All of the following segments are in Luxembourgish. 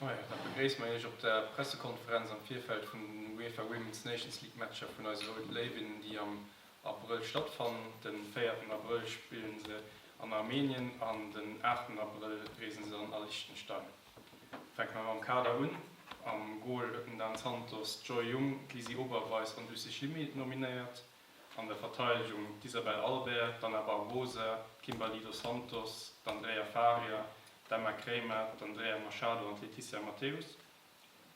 Majo, da begréisse mer Iech op der Pressekonferenz am Virfeld vun den UEFA Women's Nations League Matcher vun eise Rout Léiwinnen, déi am Abrëll stattfannen. Den véierten Abrëll spillen se an Armenien an den aachten Abrëll reesen se dann a Liechtenstein. Fänke mer mam Kader un. Am Gol huet den Dan Santos d'Joy Jung, d'Lisi Oberweis an d'Lucie Schlimy nominéiert. An der Verteidegung d'Isabel Albert, d'Ana Barbosa, d'Kimberly Dos Santos, d'Andreia Faria, d'Emma Kremer, d'Andrea Machado an d'Leticia Mateus.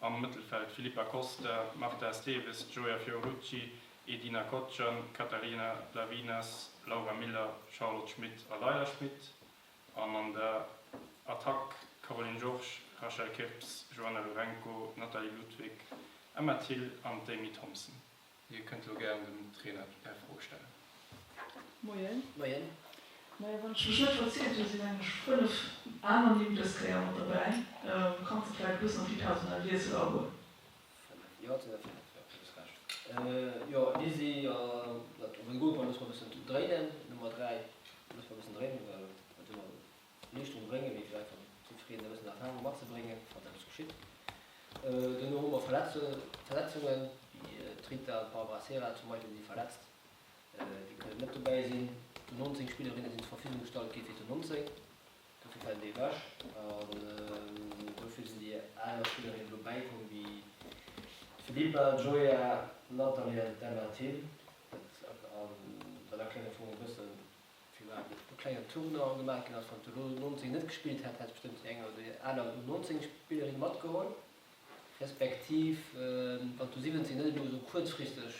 Am Mëttelfeld d'Filipa Costa, d'Marta Esteves, d'Gioia Fiorucci, Edina Kocjan, Catarina Lavinas, Laura Miller, Charlotte Schmit a Leila Schmit. An an der Attack d'Caroline Georges, Rachel Kirps, Joana Lourenco, Nathalie Ludwig, Emma Thill an d'Amy Thompson. Dir kënnt elo gären dem Trainer Är Froe stellen. Moien. Moien. Naja, wann ech mech net verzielt hunn, sinn eng 5 aner Nimm dës Kéier mat derbäi. Kanns de vläicht e bëssen op déi personell Wiessel agoen? 5, jo, et sinn der 5, jo, du hues Recht. Jo, Lisi, dat op en Goalpoint loosse mer e bëssen dréinen, Nummer 3 loosse mer e bëssen dréinen, well dat ëmmer Leeschtung bréngen, mee fir einfach jiddwereen e bëssen Erfahrung matzebréngen, falls eppes geschitt. Duerno hu mer Verletzungen, wéi d'Rita an d'Barbara Serra zum Beispill si verletzt, déi kënnen net dobäi sinn. D'U 19 Spillerinne sinn zur Verfügung gestallt gi fir d'U 19, dofir falen déi ewech. An dofir sinn déi aner Spillerinnen dobäi komm, wéi d'Filippa, d'Gioia, d'Nathalie an d'Emma Thill. Dat an dat erkläert am Fong e bëssen, Firwat e klengen Tournant gemaach ginn ass. Wann d'U 19 net gespillt hätt, hätt bestëmmt déi eng oder déi aner U 19 Spillerin matgeholl. Respektiv wann d'U 17 net elo esou kuerzfristeg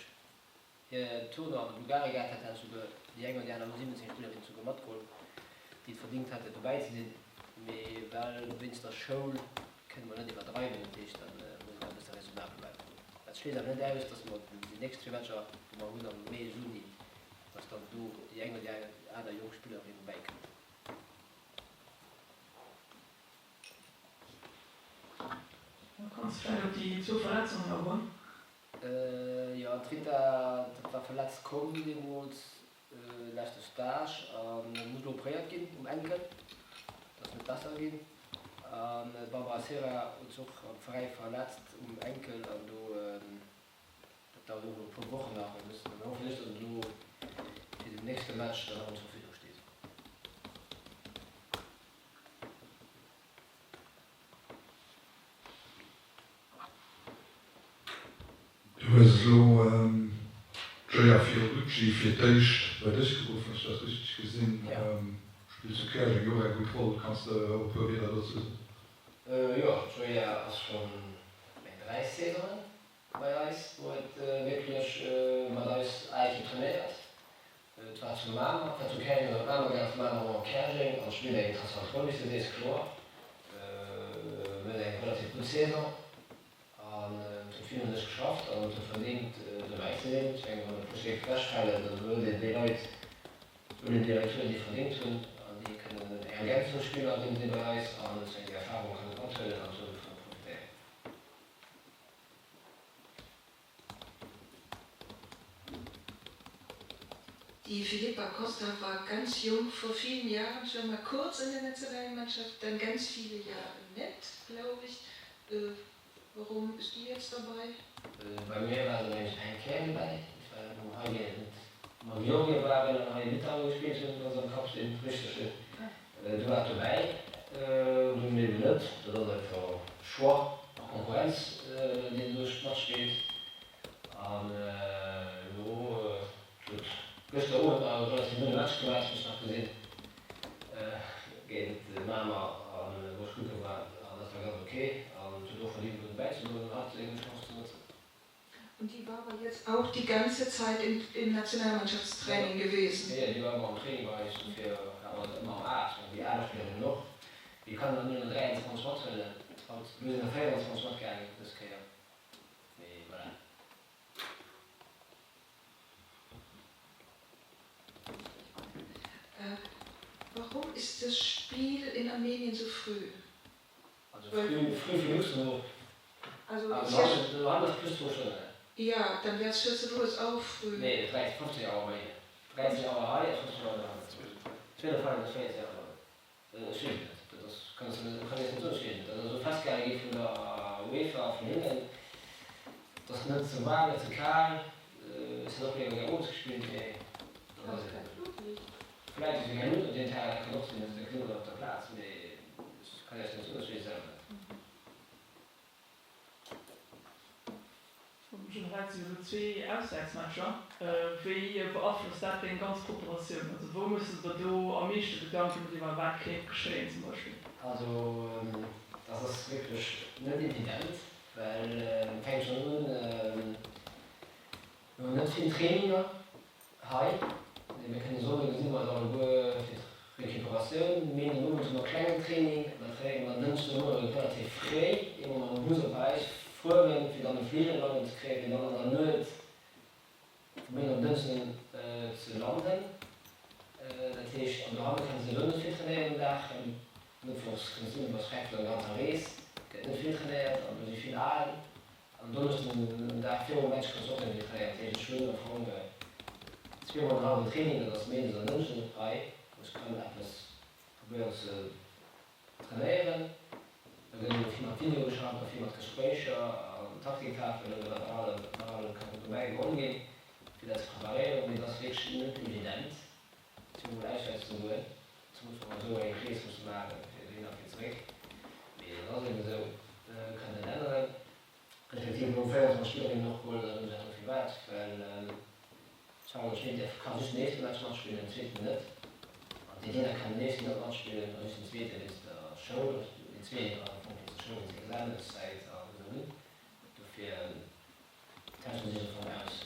hir Tournant an de Bulgarien gehat hätt, hätt esouguer déi eng oder déi aner U 17 Spillerin esouguer matgeholl, déi et verdingt hätte dobäi ze sinn. Mee well wéinst der Schoul kënne mer net iwwerdreiwen, dat heescht da muss een e bësse raisonnabel bleiwen. Dat schléisst awer net aus, datt mer déi nächst zwee Matcher, déi mer hunn am Mee, Juni, dass dann do déi eng oder déi aner jonk Spillerin bäikënnt. Kanns vläit op déi zwou Verletzungen agoen? Jo, d'Rita, dat war verletzt komm deemools, leschte Stage, a muss elo operéiert ginn um Enkel. Dat ass net besser ginn. An d'Barbara Serra huet sech och am Veräi verletzt um Enkel an do Dat dauert och e puer Wochen nach. Mir mussen, mir hoffen echt, datt et elo fir den nächste Match dann erëm zur Verfügung steet. Du hues elo d'Gioia Fiorucci fir d'éischt bei dech geruff, wann ech dat richteg gesinn. Spillt zu Käerjeng jo och eng gutt Roll. Kanns de e puer Wierder dozou soen? Jo, d'Gioia ass schonn eng 3 Saisonen Bei eis huet wierklech mat eis A-Ekipp trainéiert. Et war zu Mamer, et war zu Käerjeng an op Mamer gaangen, vu Mamer erëm op Käerjeng an spillt eng interessant Roll, wéi s de sees, kloer. Huet eng relativ gutt Saison an huet vill un sech geschafft an huet verdéngt dobäi ze sinn. Ech mengen, wann e puer Stéck ewechfalen, da huet een déi Leit, huet een déi Leit huelen, déi verdéngt hunn an déi kënnen eng Ergänzungsspillerin si bei eis an eng Erfarung kënnen mathuelen an esou dovunner profitéieren. Die Filippa Costa war ganz jung vor vielen Jahren schon mal kurz in der Nationalmannschaft, dann ganz viele Jahre net, glaube ich. Äh, warum ist die jetzt dabei? Bei mir war se mengen ech eng Kéier dobäi, dat war wou mer hei géint mat Georgien waren an hei Litauen gespillt hunn, wann se am Kapp sinn, richteg sinn. Do war et dobäi, dunn eben net. Dat ass einfach Choix a Konkurrenz, deen do matspillt. An elo huet gëschter Owend nach e relativ gudde Match gemaach, hunn ech nach gesinn, géint Mamer, an wou ech kucke war, an dat war ganz ok. An huet och verdingt, elo dobäi ze goen an hat seng Chance ze notzen. Und die war aber jetzt auch die ganze Zeit im, im Nationalmannschaftstraining gewesen? Jo, déi war ëmmer am Training bei eis, dofir hate mer se ëmmer am A, ech mengen déi aner Spillerinnen och. Mir kann der nëmmen 23 mathuelen, haut, elo sinn der 24 matgaangen dës Kéier, mee voilà. Warum ist das Spiel in Armenien so früh? Also früh, früh fir Luxemburg. Also also hannes plus zwou Stonnen. Ja, dann wär's 14 Uhr, ist auch früh. Nee, 13, 15 Auer bei hinne. 13 Auer hei a 15 Auer dohannen. 12 hei, dat ass 14 Auer dohannen. Ech weess et net. Dat ass, kann ech, kann ech net soen, ech weess et net. Dat ass esou festgehale. Virschreiwe gi vun der UEFA a vun hinnen. Et ass net ze waarm, net ze kal. Ech hätt och léiwer gär owes gespillt, mee dat ass eben. Vläit ass jo keng Luut op deem Terrain, dat kann och sinn, dat gesinn mer dann op der Plaz, mee ech kann Iech net soen, ech weess et selwer net. Generell si jo elo zwee Auswäertsmatcher. Wéi beaflosst dat deng ganz Preparatioun? Also wou méchs de der do am meeschte Gedanken driwwer, wat kéint geschéien zum Beispill? Also dat ass wierklech net evident, well et fänkt schonn un, mir hunn net vill Traininger hei. Mir kënne soen, mir gesinn eis alleguer fir d'Recuperatioun. Méinden Owend hu mer klengen Training an da trainéiere mer Dënschden de Muere relativ fréi, ier mer mam Bus op Paräis fueren, fir dann de Fliger landen ze kréien, fir dann an der Nuet vu Méinden op Dënschden ze landen. Dat heescht, an dohanne kënne se elo net vill trainéieren um Dag. Mëttwochs kënns du iwwer Schreck vun der ganzer Rees, gëtt net vill trainéiert an do si vill Aen. An Donneschden, den Dag virum Match, kënns du och net vill trainéieren. Dat heescht, ech hunn am Fong zweemol en hallwen Training, dat ass méindes an Dënschden hei, wou ech kann eppes probéieren ze trainéieren. Da gëtt elo vill mat Video geschafft a vill mat Gespréicher an Taktiktafelen oder wat nach allem nach allem kann dobäi geholl ginn, fir dat ze preparéieren. Mee et ass wierklech net evident. Zweemol auswäerts ze goen, zemools wa mer esou eng Rees musse maachen, fir dohin a fir zeréck. Mee dat ass eben esou, kann net änneren. Respektiv elo 24 Spillerinnen och geholl, dat ass och firwat, well d'Charlotte Schmit däerf ka just den éischte Match matspillen, den zweeten net. An d'Edina kann den éischten net matspillen a just den zweete wéinst der Schoul, déi zwee am Fong wéinst der Schoul, wéinst der Examenszäit a esou. Dofir tauschen si sech am Fong aus.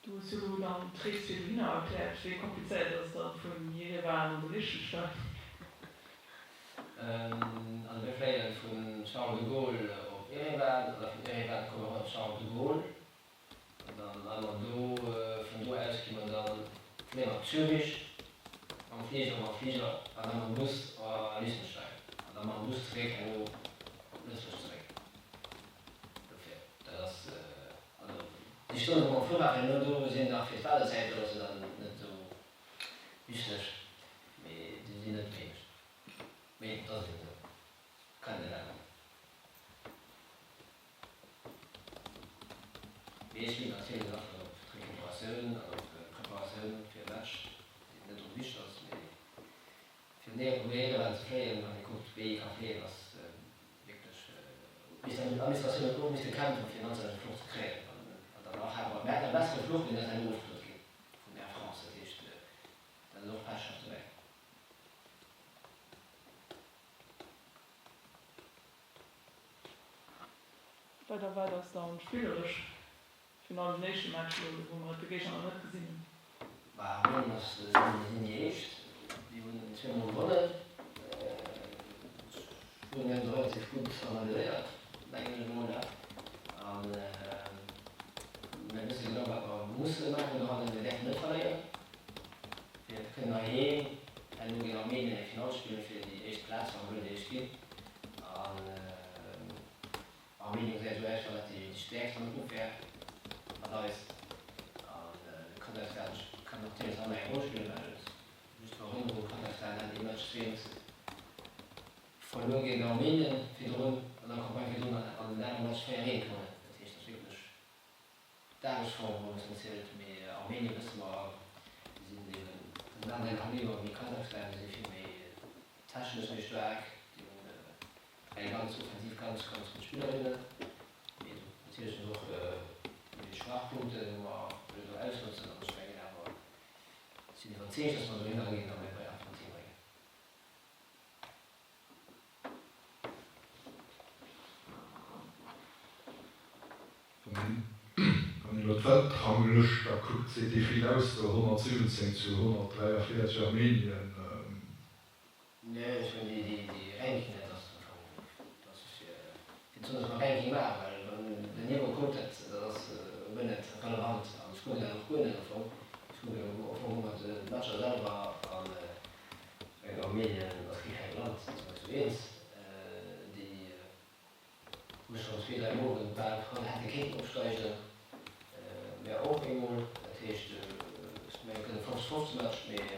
Du hues jo elo dann d'Rees fir dohinner erkläert. Wéi komplizéiert ass et dann vun Jerewan an de Liechtenstein? Also mir fléien vun Charles de Gaulle op Erevan an da vun Erevan komme mer erëm op Charles de Gaulle. An dann waren mer do, vun do aus gi mer dann, fléie mer op Zürich mam Fliger, mam Fliger an da mam Bus a Liechtenstein an da mam Bus zeréck herno op Lëtzebuerg zeréck. Dofir, dat ass, also déi Stonnen, wou mer am Flughafen herno do sinn, nach fir d'Waardezäit, do ass et dann net esou wichteg, mee déi sinn net wéineg. Mee et ass eben esou, kann een net änneren. Mee ech ginn natierlech en Afloss op d'Recuperatioun an op d'Preparatioun fir e Match, deen net onwichteg ass, mee fir den Éier Éierewan ze fléien, wann ee kuckt wéi ee ka fléien, ass wierklech misst an d'Administratioun huet och misste kämpfen fir en anstännege Fluch ze kréien an dann och hat mer mir haten e bessere Fluch, deen ass herno ofgesot ginn vun Air France, dat heescht dat ass och Pech nach dobäi. Wat erwaart eis dann spilleresch virun allem den éischte Match elo, wou mer de Géigner nach net gesinn hunn? Bah, Armenien ass sinn déi éischt, déi hunn zweemol gewonnen. Spuenien hunn se relativ gutt analyséiert, mengen ech emol. An mir wësse genau, wat mer musse maachen dohannen. Mir däerfen net verléieren, fir kënnen heiheem herno géint Armenien eng Finall spillen, fir déi éischt Plaz, wa mer wëllen déi éischt ginn. An Armenien gesäit esou aus, wéi wann dat déi stäerkst an der Grupp wär mat eis. An Kasachstan kann natierlech och nach eng Roll spillen, well just zur Erënnerung, Kasachstan hat ee Match zwéngt verluer géint Armenien virdrun an der Campagne virdrun an den anere Match 4, 1 gewonnen. Dat heescht, dat ass wierklech D'Dagesform wou eppes zielt, mee Armenien wësse mer, déi sinn eben en anere Kaliber wéi Kasachstan, déi si vill méi technesch méi staark, déi hunn dräi ganz offensiv ganz ganz gutt Spillerinnen, mee natierlech hunn se och méi Schwaachpunkten, wou mer wëlle do ausnotzen an ech mengen awer, ech sinn iwwerzeegt, datt mer dohinner ginn a mir bei an d'Partie bréngen. Wann een elo d'Weltranglëscht da kuckt, seet déi vill aus, do 117 zu 143 Armenien. Nee, ech mengen déi Ranking, dat ass am Fong, dat ass just fir ze soen, datt mer Ranking maachen, well wann een den Niveau kuckt, dat ass guer net relevant an ech kucken dat och guer net am Fong. Ech kucken am Fong ëmmer d'Matcher selwer an ech mengen Armenien ass kee klengt Land, dat si mer eis jo eens, déi Hu schonn 2, 3 Mol bal kann hätte kéinten opsteigen, mä och eemol. soft Match, mee ech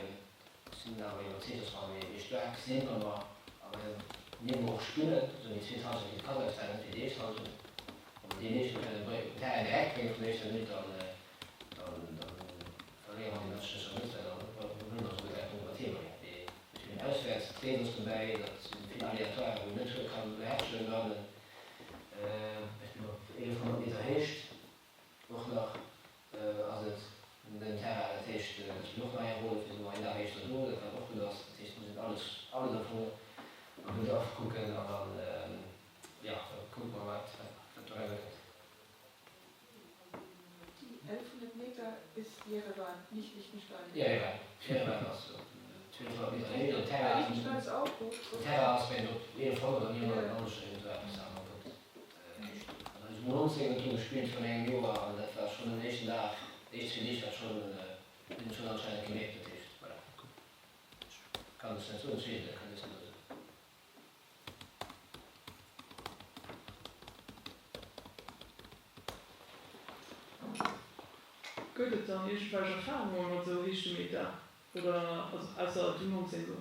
sinn awer iwwerzeegt, dass mer méi staark sinn, wa mer op eisem Niveau och spillen, esou déi zweet Halschent géint Kasachstan, net wéi déi éischt Halschent. Wa mer déi Leeschtung kënne bréngen, den Terrain direkt bréngen vun der éischter Minutt, dann dann verléiere mer dee Match sécher net, well dann wëlle mer esouguer 3 Punkte mat heem bréngen. Mee mir spillen auswäerts, d'Reen ass dobäi, dat sinn vill Aléatoiren, wou een net ka beherrschen. Dann, mir spillen op 1100 Meter Héicht. Och nach ass et den Terrain, dat heescht, dat spillt och nach eng Roll, fir esou een Dag éischter do, dat wat och gutt ass. Dat heescht, et muss een alles, alles am Fong am Bedarf kucken an dann, jo, da kucke mer, wat, wat dobäi erëmkënnt. Die 1100 Meter ist Jerewan, nicht Liechtenstein. Jerewan, Jerewan ass op 1200 Meter Héicht an Terrain ass, Liechtenstein ist auch hoch. Terrain ass mengen op 1100 oder 990 iergendwou eppes awer gutt. Also 19 huet do gespillt virun engem Joer an dat war schonn den éischten Dag, déi éischt zwee Deeg war schonn, hunn et schonn anscheinend gemierkt. Dat heescht, voilà, ech kann es net soen, ech weess et net, kann iech net soen. Gëtt et dann iergendwelch Erfahrunge mat esou Héichtemeter oder also ausser d'U 19 elo?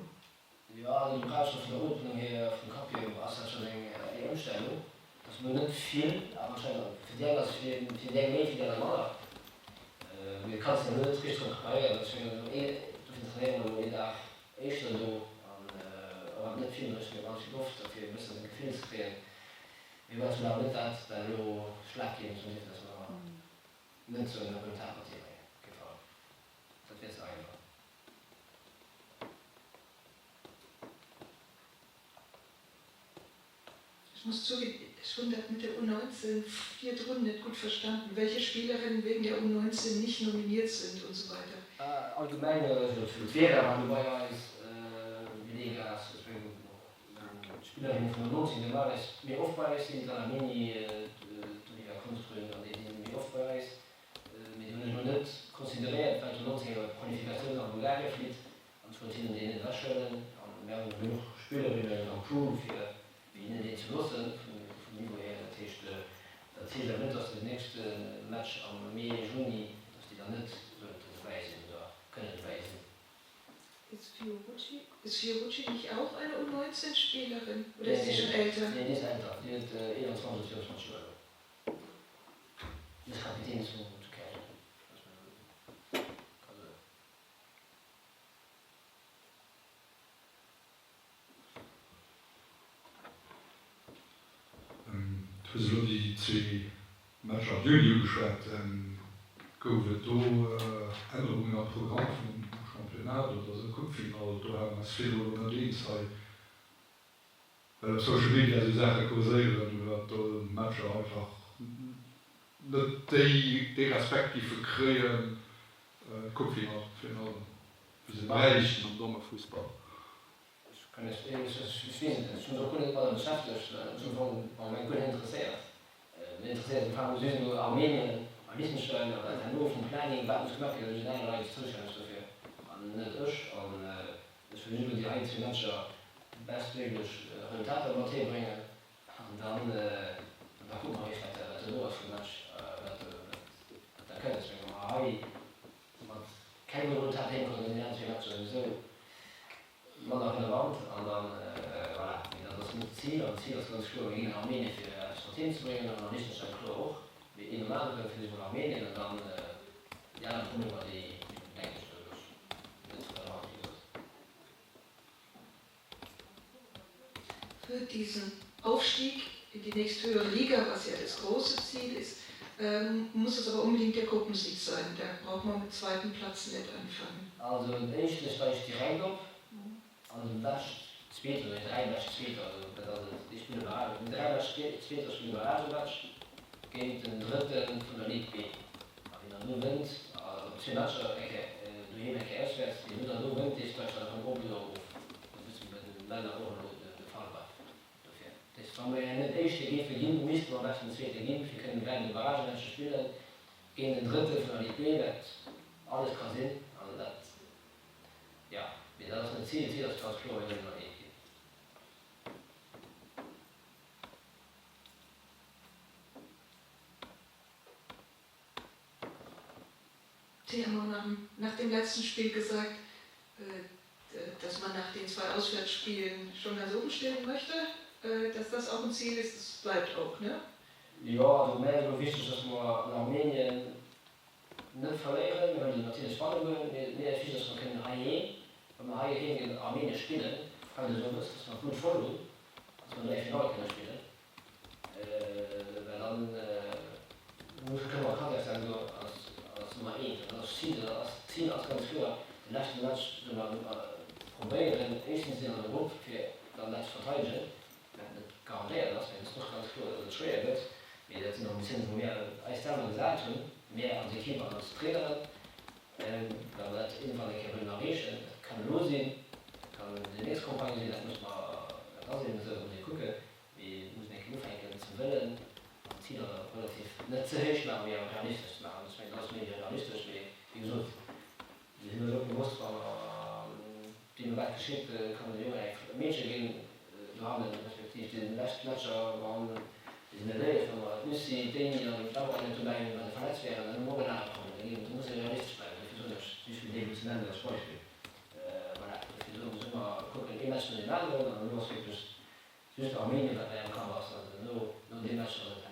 Jo, also du brauchs scho vun der Ootmung hier, vum Kapp hier ass dat schonn eng Ëmstellung. Dat ass elo net vill, awer anscheinend fir déi eng ass et fir déi eng méi, fir déi aner manner. Mee du kanns dech elo net richteg drop preparéieren. Dat ass schonn elo ee, dofir trainéiere mer elo een Dag éischter do an och awer net vill, ech hunn ganz vill Loft, fir e bëssen e Gefill ze kréien. Mee wat awer net dat, wat elo schlaggebend soll sinn, fir datt mer net sollen e Resultat mat heem bréngen, op kee Fall. Dat wier ze einfach. Ich muss zugeben, ech hunn dat mit der U19 virdrun net gutt verstanden, welche Spielerinnen wegen der U19 nicht nominiert sind und so weiter. Allgemeng, also d'Vera war elo bei eis, Villegas, ech mengen d'Spillerinne vun der 19 normalerweis méi oft bei eis sinn, d'Anna Mini, d'Olivia Kunström an déi sinn méi oft bei eis. Mee déi hunn ech elo net consideréiert, well d'U19 jo d'Qualifikatioun a Bulgarien flitt an ech wollt hinnen déi net ewechhuelen. An mir hunn genuch Spillerinnen am Pool fir hinnen déi ze loossen vum Niveau hier. Dat heescht, dat heescht awer net, datt den nächste Match am Mee, Juni, datt déi dann net sollten dobäi sinn oder kënnen dobäi sinn. Ist Fiorucci, ist Fiorucci nicht auch eine U19-Spielerin oder ist sie schon älter? Nee, déi ass älter, déi huet 21 oder 24 Joer elo. Dës Kapitän zu Käerjeng, was man so ka soen. Du hues elo déi zwee Matcher am Juni ugeschwat. Gouf et do Ännerungen am Programm vum Championnat oder esou? Coupe-Finall, do ware mer eis virdru elo net eens hei. Well op Social Media esou Saache kurséieren, iwwer do Matcher einfach net déi dee Respekt giffe kréien, d'Coupe-Finall virun allem, wéi se bräichten am Dammefussball. Ech kann iech, ech weess et net, ech hu mech och guer net mat beschäftegt, well ech am Fong allgemeng guer net interesséiert. Mir interesséiert am Fong just elo Armenien a Liechtenstein a wat herno vum Planning, wat muss gemaach ginn, do sinn aner Leit zoustänneg dofir an net ech. An Ech wëll just elo déi hei zwee Matcher bestméiglech Resultater mat heem bréngen an dann da kucke mer eréischt wat wat duerno ass vum Match wat wat da kënnt. Ech menge wa mer hei mat kengem Resultat heem kommen, da sinn déi aner zwee Matcher souwisou manner relevant an dann voilà. Mee dat ass net d'Zil an d'Zil ass ganz kloer mir ginn an Armenien fir eppes mat heem ze bréngen an an Liechtenstein kloer och, mee een nom aneren fir sech mol Armenien an dann déi aner Problemer déi denken ech do Für diesen Aufstieg in die nächsthöhere Liga, was ja das große Ziel ist, ähm, muss es aber unbedingt der Gruppensieg sein. Da braucht man mit zweiten Platz net anfangen. Also den éischte steigt direkt op an de bescht Zweeten oder déi 3 bescht Zweeter, also dat ass et, déi spille Barrage, déi 3 bescht Zweeter spille Barragematch géint den Drëtte vun der Ligue B. A wien dann do wënnt, op zwee Matcher, eng Kéier doheem, eng Kéier auswäerts, wien do dann do wënnt, dee steigt dann erëm op oder erof. Dat ass e bësse wéi bei de Männer och elo de Fall war. Dofir, dat heescht, wa mir net Éischte géife ginn, misste mer am beschten Zweete ginn, fir kënnen direkt e Barragematch ze spillen géint den Drëtte vun der Ligue B, wat alles ka sinn. An dat, jo, mee dat ass net d'Zil. D'Zil ass ganz kloer, mir wëllen Nummer eent ginn. Sie haben auch nach, nach dem letzten Spiel gesagt, äh, dass man nach den zwei Auswärtsspielen schon ganz oben stehen möchte, äh, dass das auch ein Ziel ist, das bleibt auch ne? Jo, also mär ass elo wichteg, dass mer an Armenien net verléieren. Mir wëllen natierlech wanne goen, mee mir ass wichteg, dass mer kënnen heiheem, wa mer heiheem géint Armenien spillen, Freide Sonndes, dass mer d'Blutt voll hunn, dass mer do eng Finall kënne spillen. Well dann muss kënne mer Kasachstan do als als Nummer eent. An dat ass d'Zil, dat ass d'Zil ass ganz kloer, de leschte Match solle mer probéieren, éischten ze sinn an der Grupp, fir dann dat ze verteidegen. Wat net garantéiert ass, mä et ass och ganz kloer, datt et schwéier gëtt. Mee dat sinn Ambitiounen, wou mir eis selwer gesat hunn, mir als Ekipp an als Traineren, wa mer dat iergendwann eng Kéier wëllen erreechen. Dat kann elo sinn, dat kann déi nächst Campagne sinn, dat muss mer, dat ass eben esou, dat muss ee kucken. Mee et muss een eng Kéier ufänken ze wëllen an d'Ziler relativ net ze héich maachen, mee awer realistesch ze maachen. Ech mengen, dat ass méi wéi realistesch, mee wéi gesot, mir sinn eis och bewosst, wa mer Deemno wat geschitt, kann de Jong eng Meedche ginn dohannen, respektiv déi lescht Matcher wann déi sinn net léif, wa mer d'Lucie, d'Amy an d'Laura net dobäi hunn, well se verletzt wären, dann hu mer och en anere Problem. Da muss ee realistesch bleiwen. Dofir soen ech just fir déi elo ze nennen als Beispill. Voilà, dofir soen ech ëmmer, kucken ee Match no deem aneren an elo ass wierklech just Armenien wat méi am Kapp ass an no deem Match ass et.